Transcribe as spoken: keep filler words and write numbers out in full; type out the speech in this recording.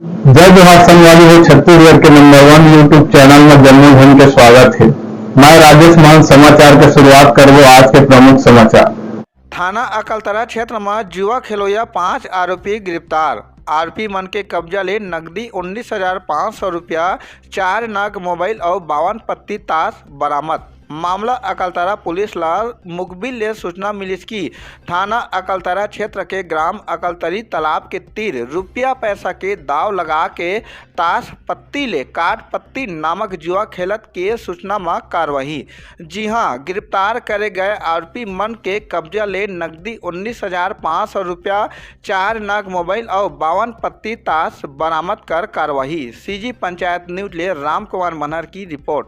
जय जोहार संगवारी हो, छत्तीसगढ़ के नंबर वन YouTube चैनल में जम्मो झन के स्वागत हे। मैं राजेश महंत समाचार के शुरुआत करबो आज के प्रमुख समाचार। थाना अकलतरा क्षेत्र म जुआ खेलोइया पांच आरोपी गिरफ्तार। आरोपी मन के कब्जा ले नकदी उन्नीस हजार पांच सौ रुपया, चार नग मोबाइल अउ बावन पत्ती ताश बरामद। मामला अकलतरा पुलिस ला मुखबिर ले सूचना मिलिस कि थाना अकलतरा क्षेत्र के ग्राम अकलतरी तालाब के तीर रुपया पैसा के दाव लगा के ताश पत्ती ले काट पत्ती नामक जुआ खेलत के सूचना म कार्रवाई। जी हां, गिरफ्तार करे गए आरोपी मन के कब्जा ले नकदी उन्नीस हजार पांच सौ रुपया, चार नग मोबाइल अउ बावन पत्ती ताश बरामद कर कार्रवाई। सीजी पंचायत न्यूज ले रामकुमार मनहर की रिपोर्ट।